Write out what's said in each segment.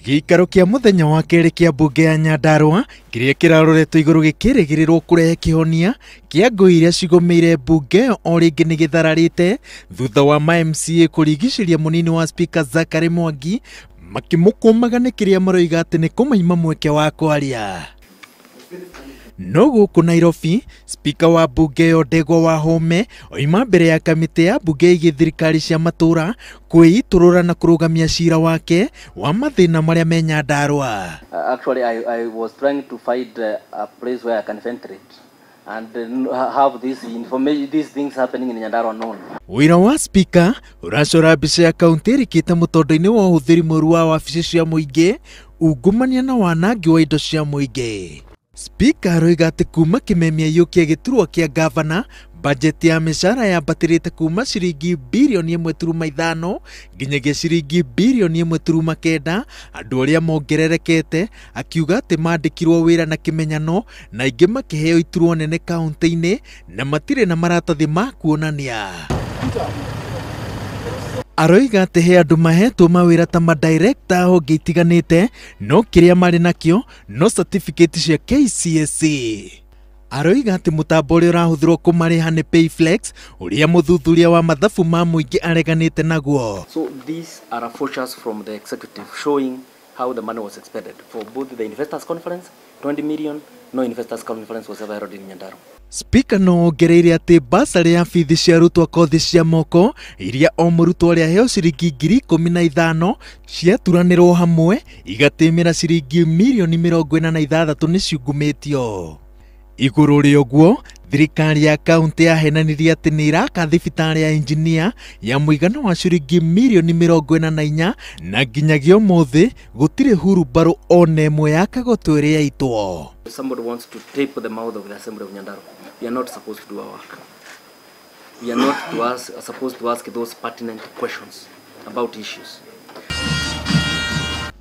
Gĩikaro kĩa mũthenya wa kerĩ kĩa mbunge ya Nyandarua kĩrĩa kĩraroretwo igũrũ gĩkĩrĩgĩrĩrwo kũrehe kĩhonia kĩa ngũĩ iria cigũmĩire mbunge ĩyo o rĩngĩ nĩ gĩthararĩte thutha wa ma MCA kũrigicĩria mũnini wa Speaker Zachary Mwangi makĩmũkũmaga nĩ kĩrĩa maroiga atĩ nĩ kũmaima mweke wa kwaria. No gũkũ Nairobi, Speaker wa mbunge ĩyo Ndegwa Wahome oima mbere ya kamĩtĩ ya mbunge ĩgiĩ thirikari cia matũũra kwĩitũrũra na kũrũgamia cira wake wa mathĩna marĩa me Nyandarua. Actually, I was trying to find a place where I can ventilate and have this information, these things happening in Nyandarua known. Wĩra wa Speaker ũracora mbica ya kaũntĩ ĩrikĩte mũtondo-inĩ wa ũhũthĩri mũru wa wabici cia mũingĩ, ungumania na wanangi wa indo cia mũingĩ. Speaker aroiga atĩ kuma kĩmemia yũkia gĩturwa kĩa gavana, bajeti ya mĩcara yambatĩrĩte kuma ciringi birioni 1.5 nginyagia ciringi birioni 1.9 andũ arĩa mongererekete, akiuga atĩ mandĩkirwo wĩra na kĩmenyano na aingĩ makĩheo iturwa nene kaũntĩ-inĩ na matirĩ na maratathi ma kuonania. Aroiga atĩ he andũ mahetwo mawĩra ta madirekta honge itiganĩte no kĩrĩa marĩ nakĩo no certificate cia KCSE. Aroiga atĩ mũtambo ũrĩa ũrahũthĩrwo kũmarĩha nĩ Payflex ũrĩa mũthuthuria wa mathabu ma mũingĩ areganĩte naguo. So these are vouchers from the executive showing how the money was expended for both the investors conference, 20 million, no investors conference was ever held in Nyandarua. Speaker no ongereire atĩ basarĩ ya bithi cia arutwo kothi cia moko iria o mũrutwo arĩa aheo ciringi 15,000 ciaturanĩrwo hamwe igatĩmĩra ciringi mirioni 46 nĩ ciungumĩtio. Igũrũ rĩa ũguo, thirikari ya kaũntĩ yahenanirie atĩ nĩ ĩraka thibitarĩ ya injinia ya mũigana wa ciringi mirioni 44 na nginyagia ũmũthĩ gũtirĩ hurumbarũ ona ĩmwe ya Kagoto ĩrĩa yaitwo. If somebody wants to tape the mouth of the Assembly of Nyandarua, we are not supposed to do our work. We are not to ask, supposed to ask those pertinent questions about issues.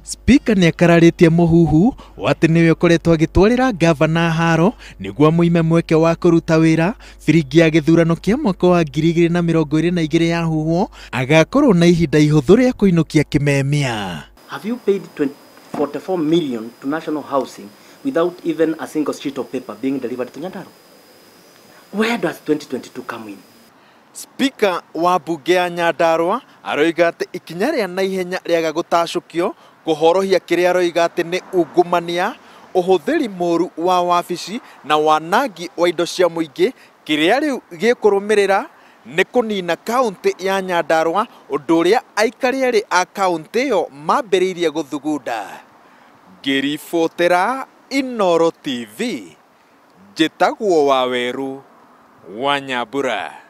Speaker nĩ akararĩtie mũhuhu wa atĩ nĩwe ũkoretwo agĩtwarĩra gavana haro nĩguo amũime mweke wa kũruta wĩra biringi ya gĩthurano kĩa mwaka wa 2022 yahuhwo agakorwo na ihinda ihũthũ rĩa kũinũkia kĩmemia. Have you paid 44 million to National Housing without even a single sheet of paper being delivered to Nyandarua? Where does 2022 come in? Speaker wa mbunge ya Nyandarua aroiga atĩ ikinya rĩa naihenya rĩaga gũtacũkio kũhorohia kĩrĩa aroiga atĩ nĩ ungumania, ũhũthĩri mũru wa wabici na wanangi wa indo cia mũingĩ kĩrĩa rĩu gĩkũrũmĩrĩra nĩ kũnina kaũntĩ ya Nyandarua ũndũ ũrĩa aikari erĩ a kaũntĩ ĩyo mambĩrĩirie gũthugunda. Ngĩribotera Inooro TV, njĩtagwo Waweru wa Nyambura.